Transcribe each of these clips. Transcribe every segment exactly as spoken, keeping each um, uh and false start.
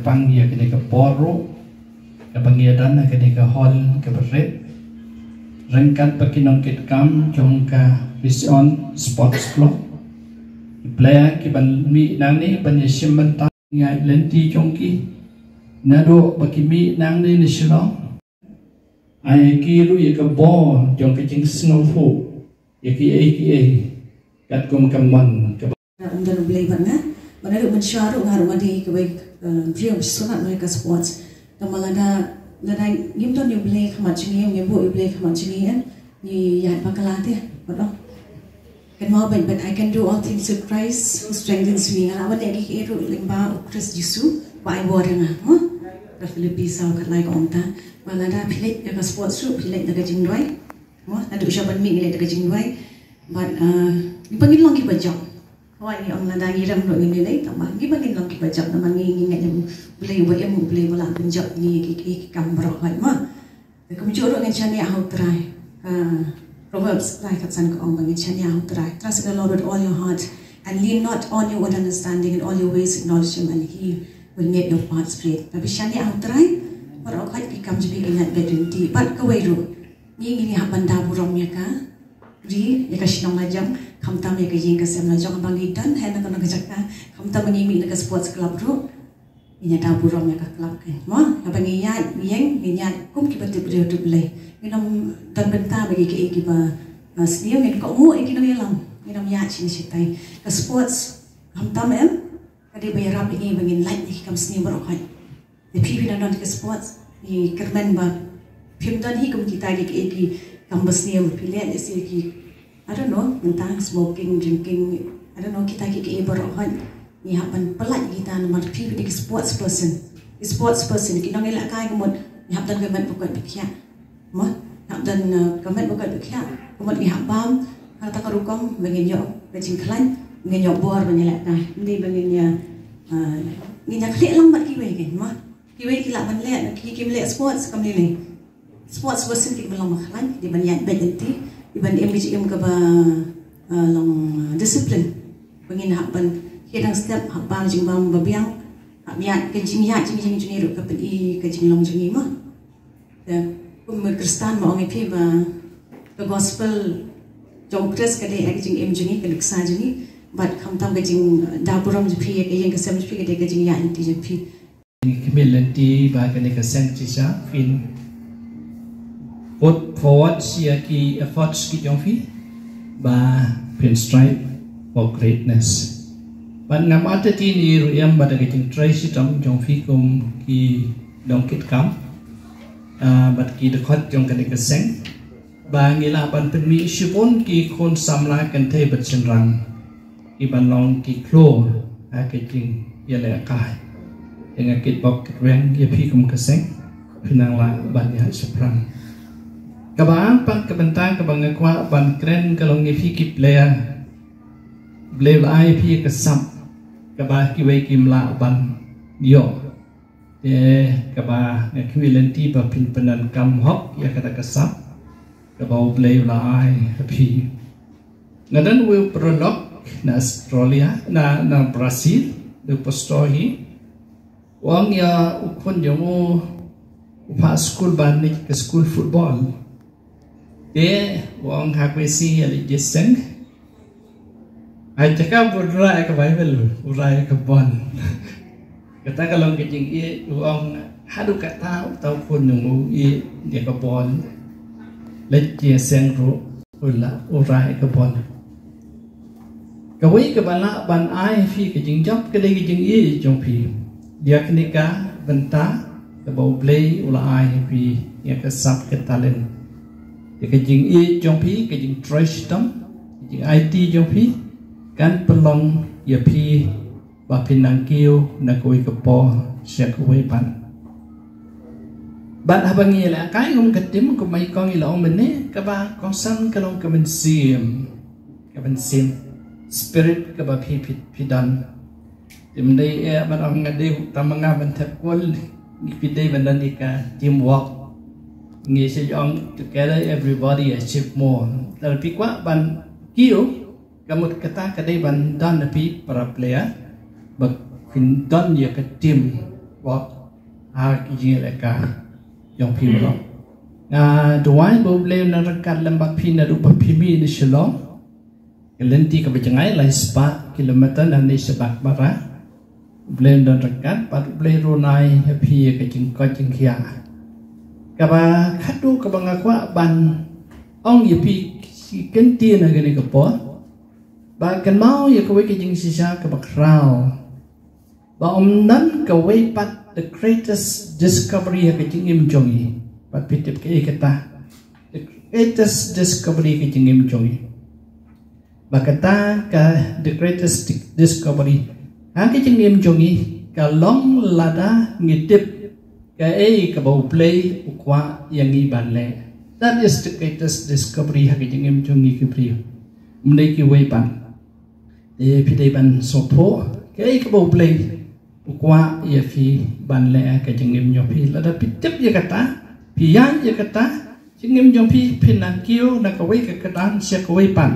Pang ïa kane ka por ruh kaba ngi ïa don ha kane ka hall kaba rit ryngkat bad ki nongkitkam jong ka Vision Sports Club. Ki player kiban mih nangne ban ïa shim bynta ïa lynti jong ki naduh ba ki mih nangne na Shillong. Ai ki ruh ïa ka bor jong ka jingsngewthuh ïa kiei kiei katkum ka mon kaba. Ym don U Blei bad nga, bad naduh mynshuwa ruh nga ruh nga dei kawei, eh, briew ba sngewtynnat ïa ka sports. Tangba lada, lada ngim don ïa U Blei ha khmat jong ngi, ngim buh ïa U Blei ha khmat jong ngi, ngi ïaid bakla te, bad oh. Kan mut bad, but I can do all things through Christ who strengthens me. Nga lah ban leh kiei kiei ruh lyngba U Khrist Jisu ba ai bor ïa nga, mo? Ka Philippi saw khatlai ka ong ta. Ba lada phi leit ïa ka sports ruh, phi leit da ka jingduwai. Mo, naduh sha ban mih ngi leit da ka jingduwai. Bad, uh, ngi ba ngin long kiba jop. Hooid, ngi ong lada ngi rem ruh ngin leit, tangba ngi ba ngin long kiba jop namar ngi, ngi ngeit ïa U Blei uba im, U Blei uba lah pynjop ïa ngi ki, ki, ki kam baroh, hooid, mo. Te kumjuh ruh ngin shaniah ha U Trai. Uh, Proverbs lai khatsan ka ong ba ngin shaniah ha U Trai. Trust in the Lord with all your heart and lean not on your own understanding. In all your ways acknowledge him and he will make your path straight. Te phi shaniah ha U Trai, baroh, hooid, ki kam jong phi kin ïaid beit ryntih. Bad kawei ruh, ngi, ngi hap ban da burom ïa ka ri, ïa ka shnong la jong, khamtam ïa ka ïing ka sem la jong, haba ngi don ha kano kano ka jaka, khamtam ba ngi mih na ka sports club ruh, ngin ïa da burom ïa ka club, eh, mo, haba ngi ïaid ïeng, ngin ïaid kum kiba tip briew tip Blei. Ngin ym don bynta bad kiei kiei kiba, uh, sniew, ngin kohnguh ïa ki nongïalam, ngin ym ïaid shane shatai. Ka sports, khamtam em, ka dei ba ïarap ïa ngi ba ngin lait ïa ki kam sniew baroh, hooid. Te phi, phi nang don ka sports, ngi kyrmen ba phim don hi kum kita ki, ki, ki kam basniew, phi leh lehse ki, I don't know, mynta smoking, drinking, I don't know, kita ki, ki baroh, hooid. Ngi hap ban pyllait kita namar phi, phi dei ki sports person. Ki sports person, ki nongïalehkai ka mut ngi hap don ka met ba koit ba khiah. Mo, hap don, uh, ka met ba koit ba khiah, ka mut ngi hap bam ha kata ka rukom ba ngin ïoh ka jingkhlaiñ, ngin ïoh bor ban ïalehkai. Ym dei ba ngin ïa, uh, ngin ïa khlieh lang bad kiwei, mo. Kiwei ki lah ban leh, ki, kim leh sports kam lei lei. Sports person ki ban long ba khlaiñ, ki ban ïaid beit lynti, ki ban im ka jingim kaba, uh, long, uh, discipline. Ba ngin hap ban khie dang step, hap bam jingbam ba biang, hap ïaid ka jingïaid jingïeng jong ngi ruh ka pyni ka jinglong jong ngi, mo. Te kum u Khristan ma ong ïa phi ba ka gospel jong U Khrist ka dei ka jingim jong ngi, ka nuksa jong ngi. Bad khamtam ka jingdaburom jong phi, ka ïing ka sem jong phi ka dei ka jingïaid lynti jong phi. Ngi khmih lynti ba kane ka seng shisha phin put forward ïa ki efforts ki jong phi ba phin strive for greatness. Bad ngam artatien ïa ruh ïa ba da ka jingtrei shitom jong phi kum ki nongkitkam, ah, bad ki dkhot jong kane ka seng, ba ngi lah ban pynmih shibun ki khun samla kynthei bad shynrang ki ban long ki khlur ha ka jingïalehkai. Te nga kitbok kitrwiang ïa phi kum ka seng, phi nang lah ban ïaid shaphrang. Kaba ar pat ka bynta kaba nga kwah ban kren ka long ïa phi ki player. Blei u la ai ïa phi ka sap kaba kiwei kim lah ban ïoh. Te kaba nga khmih lynti ba phin pyndonkam hok ïa kata ka sap kaba U Blei u la ai ha phi. Nga don uwei u paralok na Australia, na, na Brazil, u pastor hi. U ong ïa u khun jong u, u phah skul ban leit ka skul football. Te u ong ha kawei sngi ïa leit jingseng. Ha jaka ba u rah ïa ka Baibl, u rah ïa ka ball. Kata ka long ka jingïeit, u ong haduh katta uta u khun jong u u ïeit ïa ka ball. Leit jingseng ruh u la, u rah ïa ka ball. Kawei kaba lah ban ai phi ka jingjop ka dei ka jingïeit jong phi. Ïa kane ka bynta kaba U Blei u la ai ha phi ïa ka sap ka talent. Ïa ka jingïeit jong phi, ka jingtrei shitom, ka jingaiti jong phi kan pynlong ïa phi ba phin nang kiew na kawei ka por sha kawei pat. Bad haba ngi ïalehkai kum ka tim, kumba i kong i la ong mynne, kaba kongsan ka long ka mynsiem. Ka mynsiem, spirit kaba phi, phi, phi don. Te ym dei eh ban ong nga dei tang ma nga ban thep kol, ngi phi dei ban don ïa ka teamwork. Ngi sa ong together everybody achieve more. Lada phi kwah ban kiew, ka mut kata ka dei ban don na phi para player ba phin don ïa ka team Ha ki jingïalehkai jong phi baroh. Nga duwai ba U Blei un nang ryngkat lem bad phi naduh ba phi mih na Shillong. Ka lynti kaba jngai lai spah kilometer na ne shabak bara. U Blei un don ryngkat bad U Blei ruh un ai ha phi ïa ka jingkoit jingkhiah. Kaba khadduh kaba nga kwah ban ong ïa phi shi kyntien ha kane ka por. Ba kynmaw ïa kawei ka jingshisha kaba khraw. Ba ym don kawei pat the greatest discovery ha ka jingim jong ngi. Bad phi tip kaei kata the greatest discovery ha ka jingim jong ngi. Ba kata ka the greatest di- discovery ha ka jingim jong ngi ka long lada ngi tip kaei kaba U Blei u kwah ïa ngi ban leh. That is the greatest discovery ha ka jingim jong ngi ki briew. Ym dei kiwei pat. Te phi dei ban sngewthuh kaei kaba U Blei u kwah ïa phi ban leh ha ka jingim jong phi. Lada phi tip ïa kata, phi ïaid ïa kata, jingim jong phi phin nang kiew na kawei ka kyrdan sha kawei pat.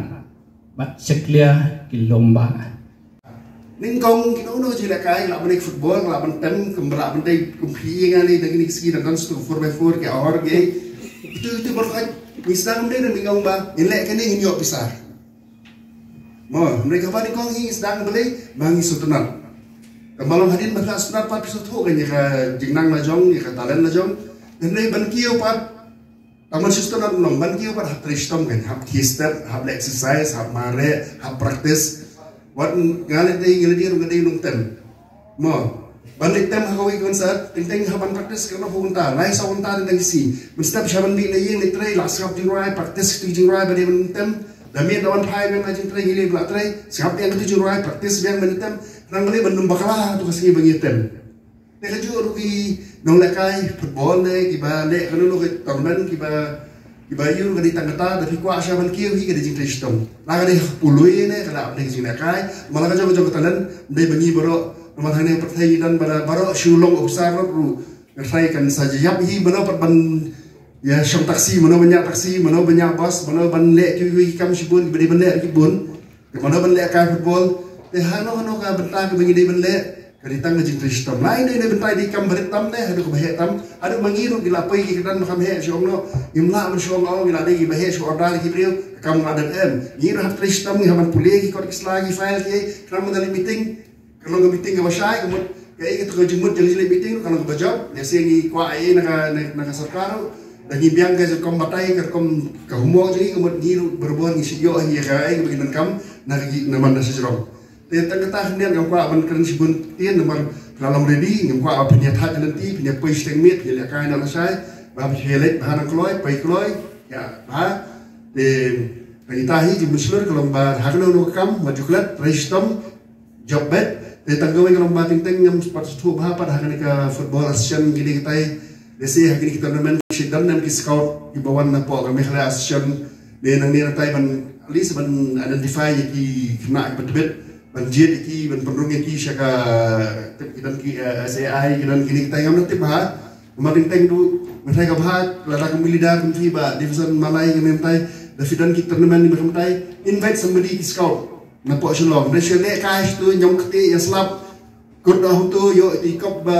Bad sha khlieh ki lum ba. Nyngkong ki nongno jingïalehkai, lah ban leh football, lah ban tem, kum lah ban dei kum phi ïa nga ne, da kine ki ski dang dang stuk four by four ki ahor ki. Itu itu berkat. Ngi sdang mynne nyngkong ba ngin leh kane ngin ïoh pisa. Mo, mynne kaba nyngkong ngi sdang balei ba ngi sngewtynnat. Ka ba long hadien ba ka sngewtynnat pat phi sngewthuh kan ïa ka jingnang la jong, ïa ka talent la jong. Mynne ban kiew pat Tang ban sngewtynnat nong ban kiew pat hap trei shitom kan, hap khie step, hap leh exercise, hap mareh, hap practice. Wat nga leh dei, nga leh dei ruh nga dei nongtem. Mo, ban leh tem ha kawei ka concert, teng teng hap ban practice kano ka kynta, lai saw kynta teng teng shi. Ban step sha ban mih na ïing leh trei, la sngap jingrwai, practice tu jingrwai ba dei ban tem. Da miet da wan phai biang na jingtrei ngi leh ba la trei, sngap biang tu jingrwai, practice biang ban tem. Nang leh ban nym bakla tu ka sngi ba ngi tem. Te kajuh ruh ki nonglehkai football ne kiba leh kano kano ka tournament kiba, kiba ïoh ka dei tang kata, da phi kwah sha ban kiew hi ka dei jingtrei shitom. La ka dei ha puloi ne ka la ka dei ka jinglehkai, ma la ka jong ka jong ka talent, dei ba ngi baroh, namar hangne pyrthei ngi don ba baroh shu long officer ruh. Nga trai kan sa jyap hi mano pat ban ïa shong taxi, mano ban ïa taxi, mano ban ïa bus, mano ban leh kiwei kiwei ki kam shibun kiba dei ban leh ki bun. Te mano ban lehkai football, te hano hano ka bynta kaba ngi dei ban leh, ka dei tang ka jingtrei shitom. Lai dei na bynta dei kam barit tam ne, haduh kaba heh tam, haduh ma ngi ruh ki la poi ki kyrdan ba kham heh shu ong noh, ngim lah ban shu ong oh, ngi la dei kiba heh shu order ki briew, ka kam la dep em. Ngi ruh hap trei shitom, ngi hap ban pule ki kot ki sla ki file ki, khnang ban da leit meeting, ka long ka meeting kaba shai, ka mut, kaei kato ka jingmut jong ka jingmut meeting, ka long kaba jop, lehse ngi kwah ei na ka, na, na ka sorkar ruh, da ngi biang ka jingkom batai, ka rukom ka homework jong ngi, ka mut ngi ruh barabor ngi shu ïoh hi ïa kaei kaba ngi donkam, na ka ki, na man na sha jrong. Te tang kata hynnin ngam kwah ban kren shibun ktien namar phi la long ready, ngam kwah ba phin ïa thait lynti, phin ïa poi shiteng miet, phin ïa lehkai na lashai, ba phin ïa leit bha nang kloi, poi kloi, ïa bha. Te tang ita hi jingmut shlur ka long ba ha kano kano ka kam, wat ju klet, trei shitom, jop beit. Te tang kawei ka long ba teng teng ngam pat sngewthuh bha pat ha kane ka football association kine kitai. Lehse ha kine ki tournament shi don nem ki scout kiba wan napoh ka Meghalaya Association. Ne nangne natai ban at least ban identify ïa ki khynnah kiba tbit, ban jied ïa ki, ban pynrung ïa ki sha ka, tip ki don ki, eh, S A I, ki don kine kitai ngam tip bha. Namar teng teng ruh, mynta ka bha, lada ka mih leader kumta ba Division Malai ka mynta, da phi don ki tournament ni mynta, invite somebody ki scout. Napoh Shillong, da shu lehkai shatu, ñiong kti ïa slap. Kut da hutu, ïoh ïa ki kop ba